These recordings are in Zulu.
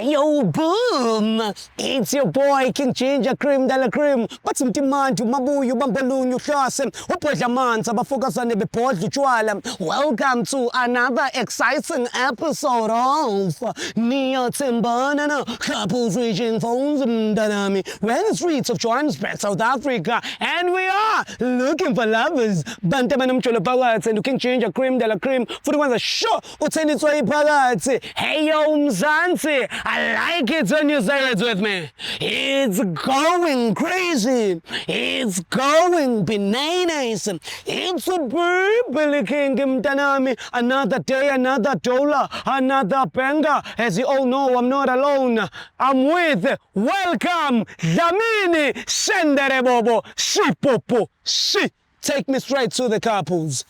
Yo, boom! It's your boy King Ginger Cream de la Cream. Bathi mtimandi umabuya ubambelunye uhlase ubhodla amanzi abafokazane bebhodla utshwala. Welcome to another exciting episode of Niyathembana na Couples Reaching Phones mntanami. We're in the streets of Johannesburg, South Africa, and we are looking for lovers. Bantu abanomjolo phakathi and King Ginger Cream de la Cream futhi kwenza sure utheni itswayi phakathi. Hey yo Mzansi, I like it when you say it with me. It's going crazy. It's going bananas. It's a Billy King mntanami. Another day, another dollar, another banger. As you all know, I'm not alone. I'm with welcome Dlamini Shendere Bobo Shipopo Shi. Take me straight to the couples.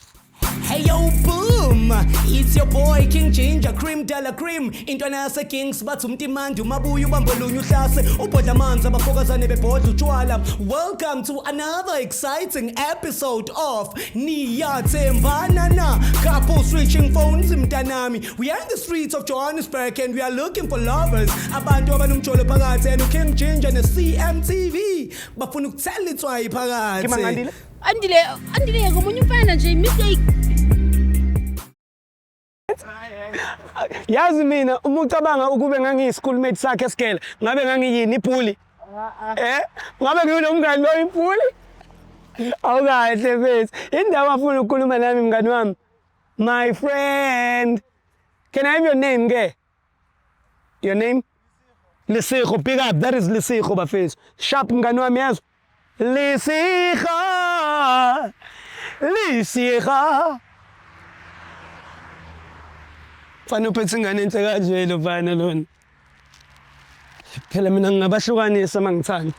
Hey yo boom, it's your boy King Ginger Cream de la Cream. Intwana yase Kings bathi umtimandi umabuya ubambolunye uhlase ubhodla amanzi abafokazane bebhodla utshwala. Welcome to another exciting episode of Niyathembana na Couple Switching Phones mntanami. We are in the streets of Johannesburg and we are looking for lovers. Abantu abanomjolo phakathi and King Ginger ne CMTV bafuna ukuthela itswayi phakathi. Ngimangandile? Andile, Andile ngomunye umfana nje mistake. Yazi mina uma ucabanga ukube ngangiyi-schoolmate sakhe esigele ngabe ngangiyini ibhuli, ngabe ngiwulo mngani lo ibhuli. Awukahle mfethu, indawo afuna ukukhuluma nami mngani wami. My friend, can I have your name ke? Your name? Lesego. Big up, that is Lesego bafethu. Sharp mngani wami, yazi Lesego, Lesego. Mfana uphethe ingane enhle kanje lo mfana lona. Phela mina ngingabahlukanisa uma ngithanda.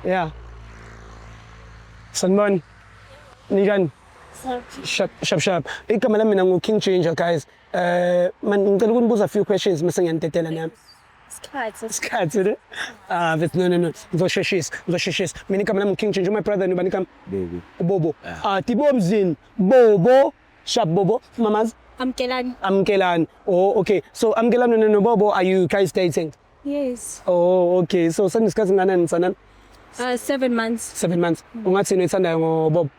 Yeah. Sanibona. Ninjani? Sharp sharp sharp. Igama lami mina ngu King Ginger guys. Man ngicela ukunibuza a few questions mase ngiyanidedela nami. Isikhathi. Isikhathi ne? Ah, but no no no. Ngizosheshisa, ngizosheshisa. Mina igama lami King Ginger, my brother nobani igama? Bobo. Bobo. Ah, Tibomzini. Bobo. Sharp Bobo. Mamazi? Amkelani. Amkelani. Oh, okay. So Amkelani no Bobo, are you guys dating? Yes. Oh, okay. So senisikhathi nganani sanani? 7 months. 7 months. Ungathini uyithandayo ngoBobo?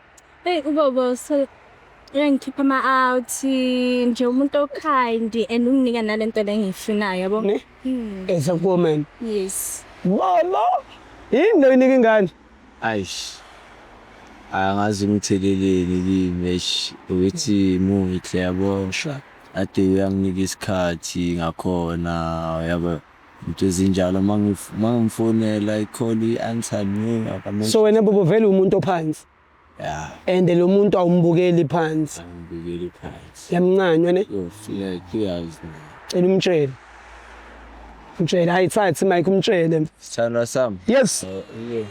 Hey, uBobo so uyangikhipha ama-out nje, umuntu o-kind and unginika nalento le engiyifunayo yabo. Ne? As a woman. Yes. Bobo. Yini lo inika ingane? Aish. Angazi ngitheleleni kimi eish ukuthi muhle yabo. Sure. Ade uyanginika isikhathi ngakhona yabo. Into ezinjalo mangimfonela i-call i-answer me. So wena Bobo vele umuntu ophansi. Yeah. And lo muntu awumbukeli phansi. Angibukeli phansi. Yamncanywa ne? Yo like uyazi. Cela umtshele. Mtshele, hayi thathi mic umtshele. Sithandwa sami. Yes. Yeah.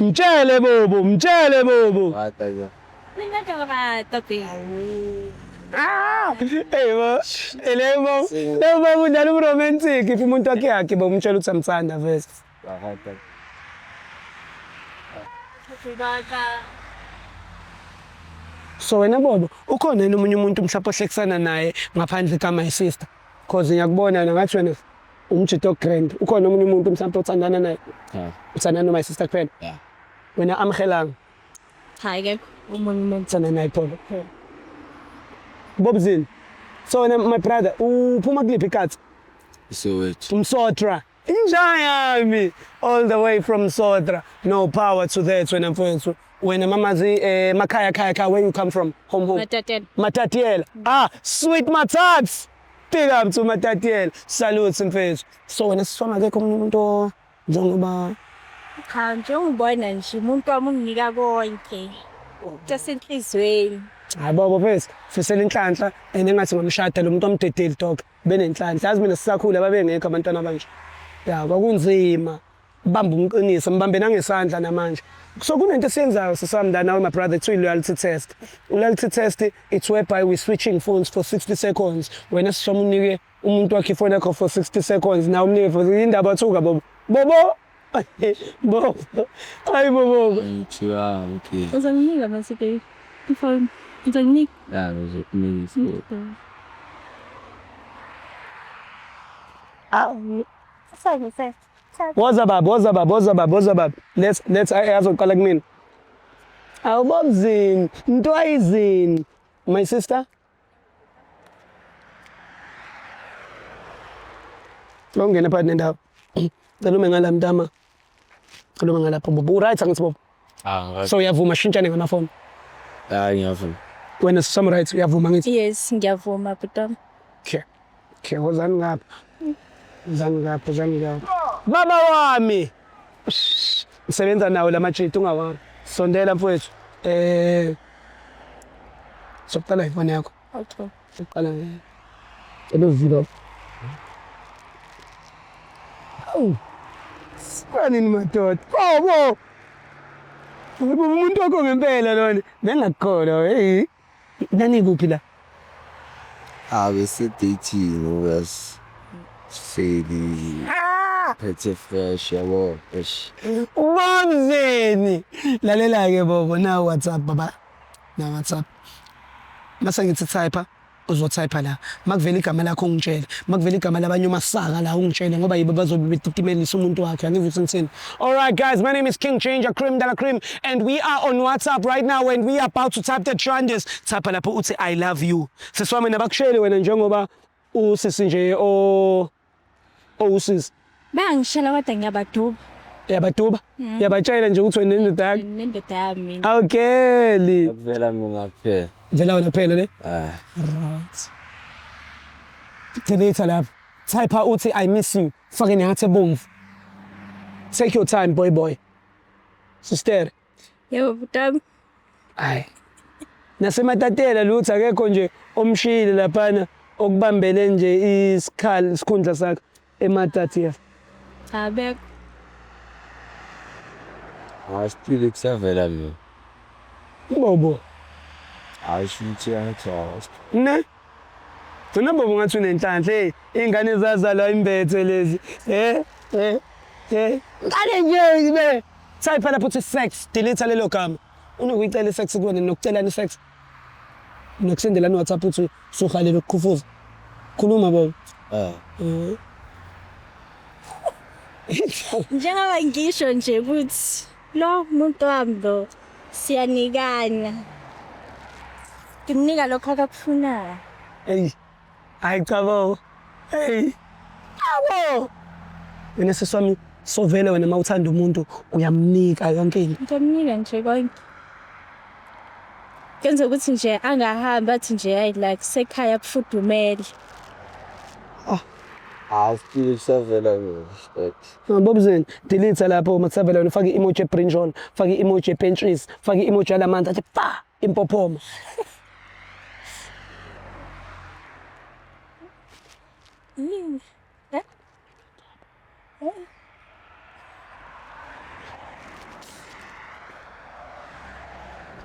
Mtshele Bobo, mtshele Bobo. Rata ja. Nina ka rata babe. Ah, hey bo, lebo, lebo udlala uromantic if umuntu wakhe yakhe bo umtshela ukuthi amthanda vese. Rata. So wena Bobo, ukhona yini omunye umuntu mhlawumbe ohlekisana naye ngaphandle ka my sister? Cause ngiyakubona na ngathi wena umjito grand. Ukhona omunye umuntu mhlawumbe othandana naye? Cha. Uthandana no my sister kuphela? Yeah. Wena amhelanga Cha akekho omunye umuntu. uthandana naye Bobo kuphela. Bobzini. So wena my brother, uphuma kuliphi ikatsi? Soweto. Msotra. Inja yami all the way from Sotra. No power to that wena mfowethu. Wena mamazi makhaya khaya khaya, where you come from? Home home. Matatiele. Matatiele. Ah, sweet Matats. Big up to Matatiele. Salute mfethu. So wena siswama akekho omunye umuntu njengoba Cha njengobona nje umuntu wami unginika konke. Tasenhlizweni. Hayi bobo mfethu, fisela inhlanhla and engathi ngamshada lo muntu omdedeli dog benenhlanhla. Yazi mina sisakhula babengekho abantwana abanje. Ya kwakunzima. Bamba umqinise, mbambe nangesandla namanje. So kunento esiyenzayo sisami la nawe my brother, it's loyalty test. Loyalty test, it's whereby we switching phones for 60 seconds. Wena sisoma unike umuntu wakhe ifoni yakho for 60 seconds, nawe umnike for indaba thuka bobo. Bobo. Bobo. Hayi bobo. Ngithiwa okay. Uzanginika mase babe. Ifoni. Uzanginika. Ya ngizokunika. Awu. Sorry, sir. Woza baba, woza baba, woza baba, woza baba. Let's azoqala kumina. Awubomzini, ntwayizini. My sister. Ungene phakathi nendawo. Cela ume ngala mntama. Cela ume ngalapho bobo. U-right angithi bobo. Ah, So uyavuma shintshane ngamafoni. Ah, ngiyavuma. Wena sisam right uyavuma ngithi. Yes, ngiyavuma bhuti. Okay. Okay, wozani ngapha. Wozani ngapha, wozani ngapha. Baba wami. Ngisebenza nawo lamajita ungawari. Sondela mfowethu. Sokuqala ifoni yakho. Okay. Sokuqala cela uzilo. Awu. Sifanini madoda. Bobo. Yebo umuntu wakho ngempela lona. Bengakukholwa hey. Nani kuphi la? Ah, bese-dating obvious. Seli. Phethe fresh yabo. Eish. Ubamzeni. Lalela ke bobo na WhatsApp baba. Na WhatsApp. Mase ngithi type uzotype la. Makuvela igama lakho ungitshele. Makuvela igama labanye umasaka la ungitshele ngoba yibo bazobe betitimelisa umuntu wakhe. Angive ukuthi ngithini. All right guys, my name is King Changer Cream Dala Cream and we are on WhatsApp right now and we are about to type the trenders. Type lapho uthi I love you. Sisiwami nabakusheli wena njengoba usisi nje o owusisi. Bayangishela kodwa ngiyabaduba Yabaduba. Yabatshela nje ukuthi wena nendoda yakho. nendoda yami. Awukeli. Kuvela mina kuphela. Vela wena kuphela le. Ah. Right. Delete lapho. Type uthi I miss you. Fake nehathi ebomvu. Take your time boy boy. Sister. Yebo bhuti. Hayi. Nasematatela lutho akekho nje omshile laphana okubambele nje isikhali isikhundla sakho ematatela. Cha bekho. Ah, still kusavela mina. Bobo. Hayi shuthi angithola. Ne? Gcina bobo ngathi unenhlanhla hey ingane zazalwa imbethe lezi. Ngane nje be. Type lapho uthi sex, delete lelo gama. Unokuyicela isex kuwena nokucelana isex. Nokusendelana WhatsApp uthi usuhalela ukuqhufuza. Khuluma baba. Ah. Njengoba ngisho nje ukuthi lo muntu wami lo siyanikana. Ngimnika lokho akakufunayo. Hey. Hayi cha baba. Hey. Abo. Wena sisi wami sovele wena mawuthanda umuntu uyamnika yonke into. Ngiyamnika nje konke. Kenza ukuthi nje angahambi athi nje hayi like sekhaya kufudumele. Ah, still kusavela mina. Bobzeni, delete lapho makusavela wena ufake i-emoji ebrinjol, fake i-emoji epentshisi, fake i-emoji yalamanzi athi fa impophoma.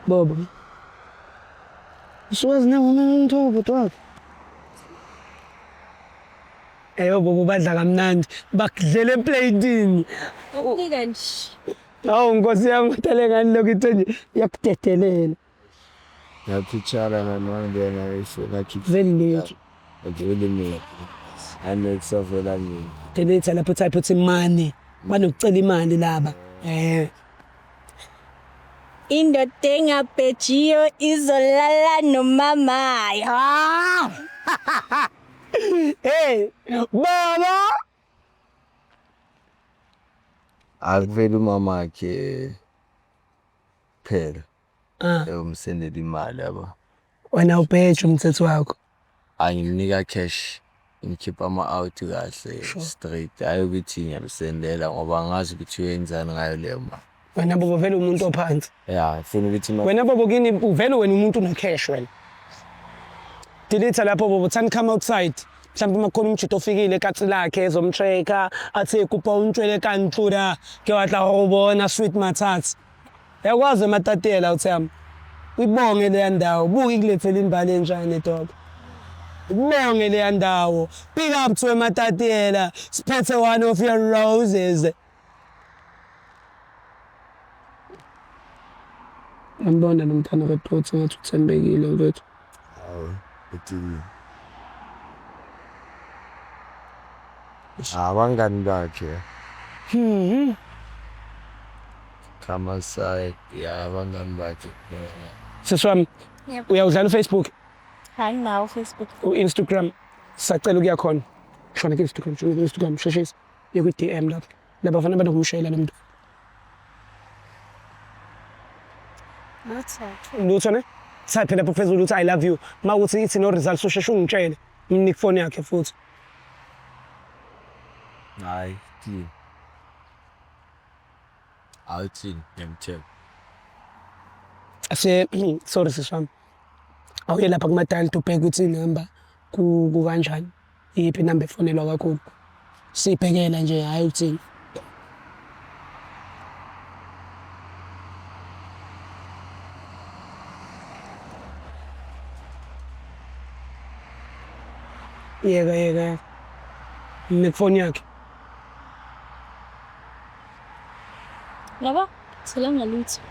Bobo. Usuwazi nengoma umuntu obhuti wakho. Eyo bobo badla kamnandi bakudlela eplayitini. Nika nje. Hawu nkosi yami kodwa ngani lokhu into nje iyakudedelela. Ngiyaphichana ngamangena ifuna khipha. Vele late. Vele mina. Ane kusavela mina. Delete lapho type uthi money. Banokucela imali laba. Indoda engabhejiyo izolala nomama. Ah! Hey, baba. Akuvela umama wakhe phela. Ah, Umsendela imali yabo. wena ubheje umthetho wakho. Angimnika cash. Ngikhipha ama-out kahle straight. Hayi ukuthi ngiyamsendela ngoba angazi ukuthi uyenzani ngayo leyo mali. Wena bobo vele umuntu ophansi. Ya, ngifuna ukuthi Wena bobo kini uvele wena umuntu une cash wena. Delete lapho bobo thani come outside. Mhlawumbe uma kukhona umjito ofikile ekatsi lakhe ezomcheck-a athi kupa untshwele kantlula ke batla go bona sweet mathatsi. Uyakwazi ematatela uthami. Uyibonge leya ndawo, buka ikulethele imbali enjani dog. Ubonge leya ndawo. Big up to ematatela. Siphethe one of your roses. Ngambona lo mntana kaProtsi ngathi uthembekile mfethu. Hawu, uthini? Abangani bakhe. Come aside, ya abangani bakhe. Sisi wami, Yebo. uyawudlala uFacebook, Hayi, nawo Facebook. u-Instagram? Sacela ukuya khona. Shona ku-Instagram, shona ku-Instagram, sheshisa. Uye kwi-DM lapho. Labafana banokumshayela lo muntu. Lutho. Lutho ne? Type lapho phezulu uthi I love you. Uma kuthi ithi no results usheshe ungitshele. Nginike ifoni yakhe futhi. Hayi, clean. Awuthini ngiyamthemba. Ase sorry sisi wami. Awuye lapha kuma-dial to ubheke ukuthi inamba kukanjani. Iyiphi inamba efonelwa kakhulu. Sibhekela nje hhayi ukuthini. Yeka yeka. Nekufoni yakhe. Yabo? Tholanga lutho.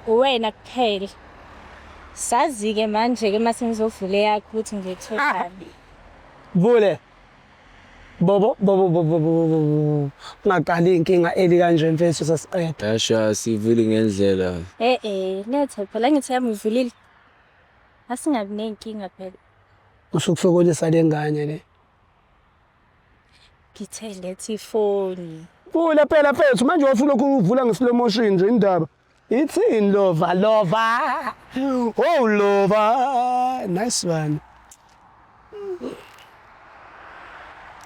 Uwena kuphela. Sazi-ke manje-ke mase ngizovula eyakho ukuthi ngiyitholani. Vule. Bobo bobo bobo bobo bobo. Ungaqali inkinga eli kanje mfethu sasiqeda. Yasha sivile ngendlela. Eh eh, letha phela ngithi yami uvulile. Asingabi ney'nkinga phela. Usukusokolisa le ngane le. Ngithe letha ifoni. Vula phela mfethu manje wafuna ukuvula nge-slow motion nje indaba. Ithini lova lova. Oh lova. Nice one.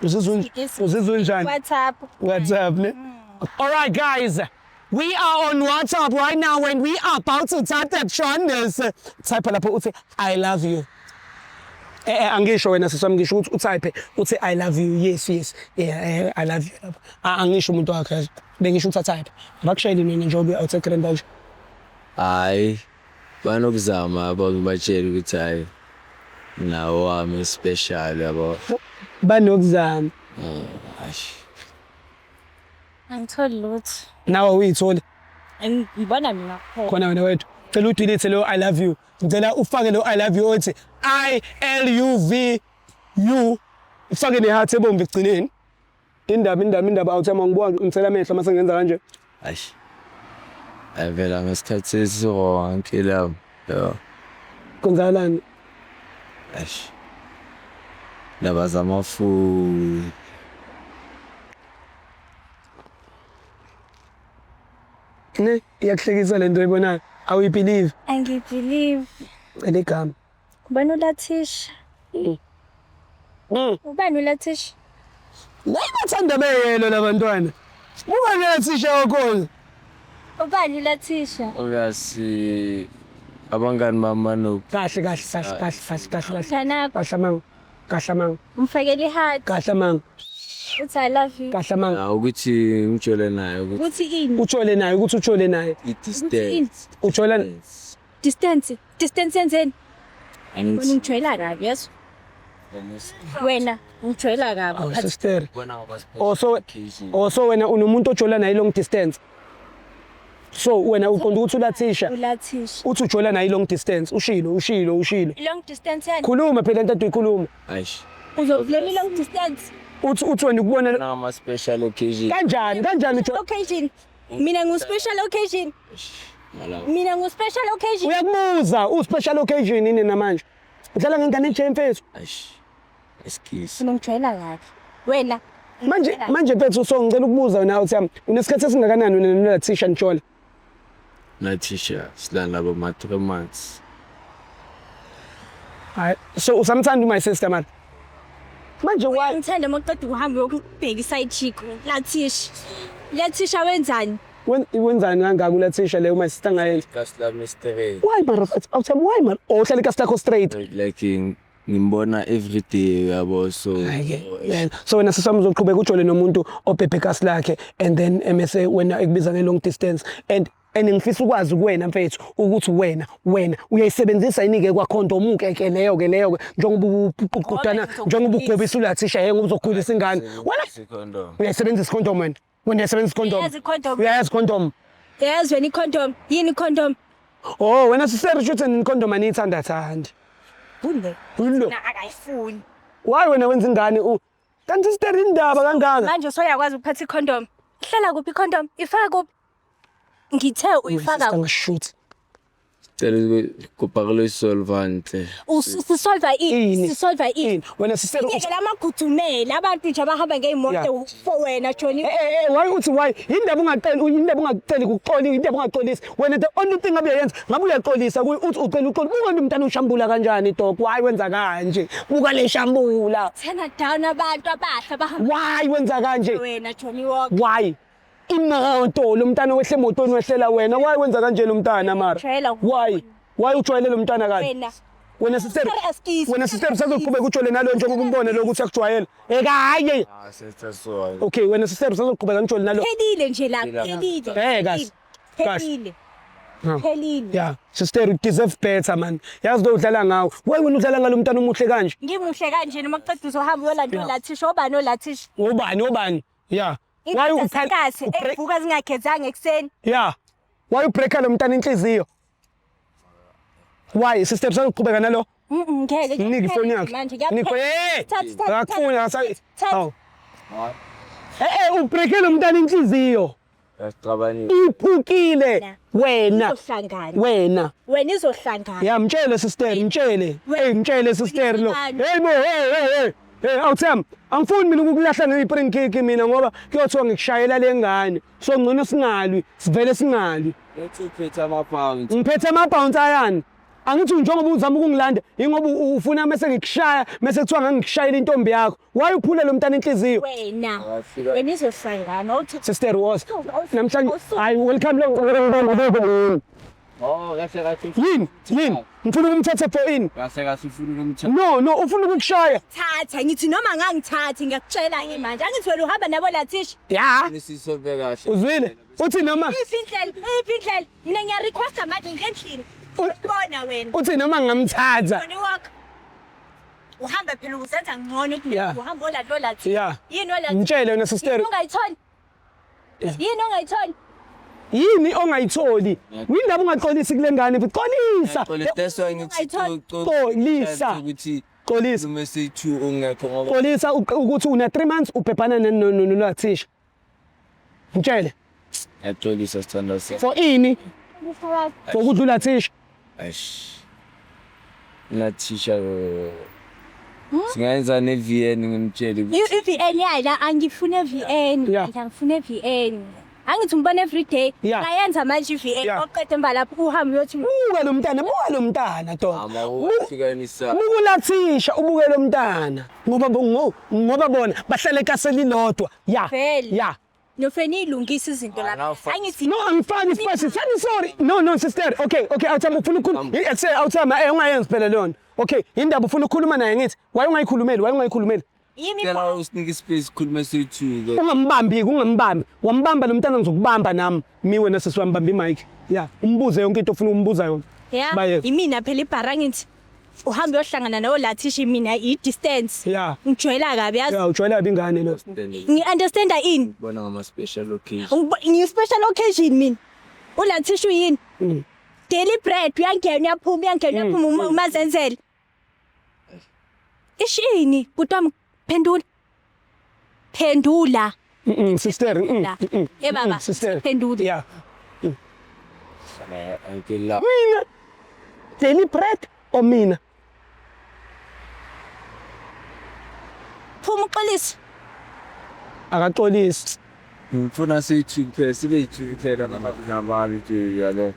Uzizwa njani? WhatsApp. WhatsApp ne? All right guys. We are on WhatsApp right now and we are about to type that Shondas. Type lapho uthi I love you. Eh angisho wena sisi wami, ngisho ukuthi utype uthi I love you. Yes yes. Yeah, I love you lapho. Angisho umuntu wakhe. Bengisho ukuthi atype. Abakushayeli mina njengoba awuthe grand nje. Hayi, banokuzama yabo ngibatshele ukuthi hayi nawo wami special yabo. Banokuzama. Eish. Angitholi lutho. Nawe uyitholi Ngibona mina kuphela. Khona wena wethu. Cela udelete lo I love you. Ngicela ufake lo I love you othi I L U V U. Ufake neheart ebomvu ekugcineni. Indaba indaba indaba awuthema ngibuka ngicela amehlo mase ngenza kanje. Eish. Hayi vela ngesikhathi esiwrong phela. Yo. Kwenzakalani? Eish. Ndaba zamafoni. Ne, iyakuhlekisa lento oyibonayo. Awuyibelieve. Angibelieve. Cela igama. Ubani uLathisha? Ubani uLathisha? La bathanda beyelo labantwana. Buka le thisha wakhona. Ubani uLathisha? Obviously abangani bami bano Kahle kahle kahle kahle kahle kahle kahle. Mntanakho. Kahle manga. Kahle manga. Umfakele iheart. Kahle manga. Uthi I love you. Kahle manga. Ah, ukuthi ngijole naye ukuthi Uthi ini? Utshole naye ukuthi utshole naye. i-distance. Utshola Distance. Distance yenzeni? Wena Angithi ungijwayela kabi, yazi? Wena ungijwayela kabi. Oh sister. bona ngoba Oh so oh so wena unomuntu ojola naye long distance. So wena uqonda ukuthi uLathisha uLathisha. uthi ujola naye long distance. Ushilo ushilo ushilo. Long distance yani? Khuluma phela into uyikhuluma. Eish. Uzovulela long distance. Uthi wena ukubona Nama special occasion. kanjani kanjani ujola Occasion. Mina ngu special occasion. Ngala. Mina ngu special occasion. Uyakubuza u special occasion yini namanje? Udlala ngengane nje mfethu. Eish. Excuse. Ungijwayela kabi. Wena Manje mfethu so ngicela ukubuza wena uthi yami unesikhathi esingakanani wena noLathisha nijola? Nathisha silana labo ma 3 months. Hayi so usamthanda my sister man. Manje why ngithanda uma uqeda ukuhamba uyokubheka iside chick. Lathisha. Lathisha wenzani? Wenzani kangaka uLathisha leyo my sister ngayenza? Kasi lami straight. Why mara awuthami why mara? Oh uhlala ikasi lakho straight. Like ngimbona every day yabo so. Hayi-ke so wena sisami uzoqhubeka ujole nomuntu obhebhe ikasi lakhe and then emese wena ekubiza nge-long distance and ngifisa ukwazi kuwena mfethu ukuthi wena uyayisebenzisa yini-ke kwakhondomu ke leyo-ke leyo-ke njengoba uqudana njengoba ugobisa uLathisha yeke ngoba uzogulisa ingane wena Condom. uyayisebenzisa ikhondomu wena uyayisebenzisa ikhondomu. Uyayazi ikhondomu? Uyayazi ikhondomu. Yazi wena ikhondomu? Yini ikhondomu? Oh wena siseri shuthi ikhondomu aniyithanda thandi. Bunde. Yilo. Na akayifuni. Why wena wenza ingane Kanti sister indaba kangaka. Manje usoyakwazi ukuphatha icondom. Ihlala kuphi icondom? Ifaka kuphi? Ngithe uyifaka Sister ngashoot. Cela kopa re lo solva ntle. Sisolva ini? Ini? Sisolva ini? Ini? Wena sister Ngeke lamagudumela abantu nje abahamba ngey'moto Yeah. for wena Johnny. Eh eh eh, why uthi why? Indaba ungaceli, indaba ungaceli kuxoli, indaba ungaxolisi. Wena the only thing ngabe uyayenza, ngabe uyaxolisa kuye uthi ucela uxolo. Buka lo mntana ushambula kanjani dog? Why wenza kanje? Buka le shambula. Turn down abantu abahle abahamba Why wenza kanje? wena Johnny Walker. Why? Imoto lo mntana wehle emotweni wehlela wena. Why wenza kanje lo mntana mara? Ujwayela Why? Why ujwayele lo mntana kanje? Wena. Wena sister, Sorry, excuse. wena sister usazoqhubeka ujwayele nalo njengoba umbone lo ukuthi akujwayele. Ekaye. Ah, sister so. Okay, wena sister usazoqhubeka ngijwayele nalo. Phelile nje la, phelile. Eh, kahle. Kahle. Phelile. Phelile. Yeah, sister you deserve better man. Yazi lo udlala ngawo. Why wena udlala ngalo mntana omuhle kanje? Ngimuhle kanje noma kuqeda uzohamba uyolanda olathisha obani olathisha. Ubani obani? Yeah. Why Inkathi ubreak evuka zingagezanga ekuseni. Yeah. Why ubreaka lo mntana inhliziyo? Why sister usazoqhubeka nalo? Ngeke. Nginike ifoni yakhe. Manje Nike hey. Thatha, thatha, Akufuni akasa. Thatha. Hawu. Eh eh ubreake lo mntana inhliziyo. Yasixabanisa. Iphukile wena. Izohlangana. Wena. Wena izohlangana. Ya mtshele sister, mtshele. Hey mtshele sister lo. Hey bo hey hey hey. Hey awuthemba, angifuni mina ukukulahla nge-spring kick mina ngoba kuyothiwa ngikushayela le ngane. So ngcono singalwi, sivele singalwi. Uthi uphethe ama-pounds. Ngiphethe ama-bounce ayani. Angithi njengoba uzama ukungilanda, ingoba ufuna mase ngikushaya, mase kuthiwa ngangikushayela intombi yakho. Why uphule lo mntana inhliziyo? Wena. Wafika- Wena izohlangana. Uthi Sister was namhlanje hayi welcome lo. Oh, kahle kahle. Yini? Yini? Ngifuna ukumthatha for ini? Kahle kahle ufuna ukumthatha. No, no, ufuna ukukushaya. thatha ngithi noma ngangithathi ngiyakutshela ke manje. Angithi wena uhamba nabo lathisha. Ya. Sisolve kahle. Uzwile? Uthi noma Iphi indlela? Iphi indlela? Mina ngiyarequesta manje ngendlini. Bona wena. uthi noma ngingamthatha. Johnny Walker. Uhamba phela uzenza ngcono ukuthi Yeah. uhamba olanda olathisha. Yeah. Yini olathisha? Ngitshele wena sister. Yini ongayitholi? Yini ongayitholi? Yini ongayitholi? Yindaba ungaxolisi kule ngane futhi xolisa. Xolisa, that's why ngithi Xolisa. ukuthi Xolisa. uma seyi-two ungekho ngoba Xolisa ukuthi una 3 months ubhebhana nolathisha. Ngitshele. Ngiyaxolisa sithandwa sami. For ini? For ukudlula thisha. Eish. Nathisha lo. Singayenza ne-VN ngimtshele ukuthi I-VN yala angifune VN. Yeah. Angifune VN. Angithi ngibona every day. Yeah. Ngayenza manje i-VN Yeah. oqeda emva lapho uhambe uyothi Buka lo mntana, buka lo mntana dog. ama uhlukanisa Buka lathisha ubuke lo mntana. Ngoba ngoba bona bahlale ekaseli lodwa. Ya. Vele. Ya. nofeni ilungisa izinto Ah, now lapha. Angithi No, angifani spicy. Sani sorry. No, no sister. Okay, okay, awuthamba ufuna ukukhuluma. Say awuthamba eh ungayenzi phela lona. Okay, indaba ufuna ukukhuluma naye ngithi. Why ungayikhulumeli? Why ungayikhulumeli? yimi Cela usinike ispace khulume seyi-two ke. Ungambambi, ungambambi. Wambamba lo mntana ngizokubamba nami. Mi wena sisi wami bamba imic. Yeah, umbuze yonke into ofuna ukumbuza yona. Yeah. Bayeke. Imina phela ibhara ngithi uhambe uyohlangana nawo lathisha mina i-distance. Yeah. Ngijwayela kabi yazi. Yeah, ujwayela kabi ingane lo. Ngi-understanda ini? Bona ngama-special occasion. Ngiyi-special occasion mina. Ulathisha uyini? Daily bread uyangena uyaphuma uyangena uyaphuma umazenzele. Ishini bhuti wami phendula. Phendula. Sister. La. Eh baba. Sister. Phendula. Yeah. Angela. Mina daily bread or mina? Phuma uxolise. Akaxolisi. Ngifuna seyi-two kuphela sibe yi-two kuphela nabantu nje yalo.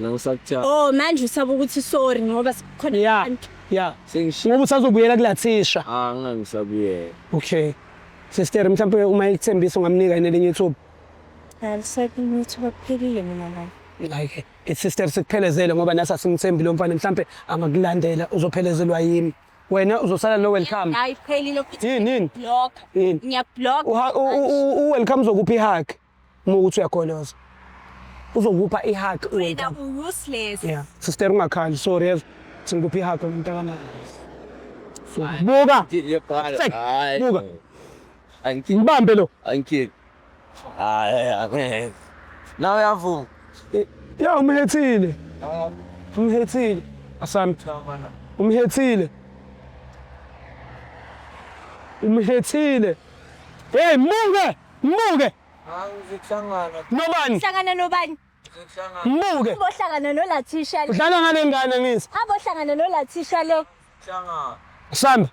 Ngisakuthanda. Oh manje usaba ukuthi sorry ngoba sikhona Yeah. abantu. Yeah. Sengishiya. Ngoba usazobuyela kulathisha. Ah, ngangisabuyela. Okay. Sister mhlawumbe uma ekuthembisa ungamnika yini elinye ithuba. Alisekho kuphelile mina manje. Like sister sikuphelezele ngoba nasa simthembi lo mfana mhlambe angakulandela uzophelezelwa yimi. Wena uzosala no welcome. Hayi phelile futhi. Yini yini? Block. Yini? Ngiyablock. U welcome uzokupha ihug uma ukuthi uyagoloza. Uzokupha ihug u Wena welcome. useless. Yeah. Sister ungakhali sorry yazi. Sengikupha ihug mntaka. Buka. Sek, Hayi. buka. Angikho. Ngibambe lo. Angikho. Hayi, angeke. Nawe uyavuma. Ya umhethile. Umhethile. Asami. Umhethile. Umhethile. Hey, muke, muke. Angizihlangana, Nobani? Hlangana nobani? ngizihlangana, Muke. Abohlangana noLathisha le. Udlala ngale ngane ngithi. Abohlangana noLathisha le. hlangana. Samba.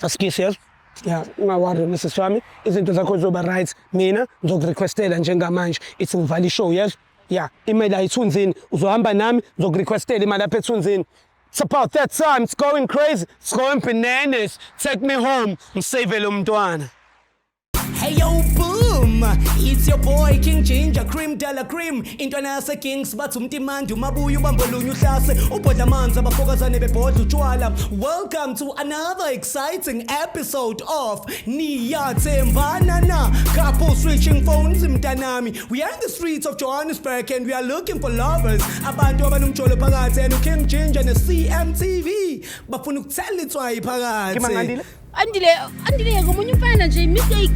Asikise yazi. Ya, unga-worry Mrs. wami, izinto zakho zizoba right. Mina ngizokurequestela njengamanje. Ithi ngivala ishow yes. Ya, imali ayithunzini. Uzohamba nami ngizokurequestela imali apha ethunzini. It's about that time. It's going crazy. It's going bananas. Take me home. Ngisave lo mntwana. Hey yo boom, it's your boy King Ginger Cream Della Cream. Intwana yase Kings bathi umtimandi umabuya ubambolunye uhlase ubhodla amanzi abafokazane bebhodla utshwala. Welcome to another exciting episode of Niyathembana na Couple switching phones mntanami. We are in the streets of Johannesburg and we are looking for lovers. Abantu abanomjolo phakathi and King Ginger ne CMTV bafuna ukuthela itswayi phakathi. Andile, Andile ngomunye umfana nje mistake.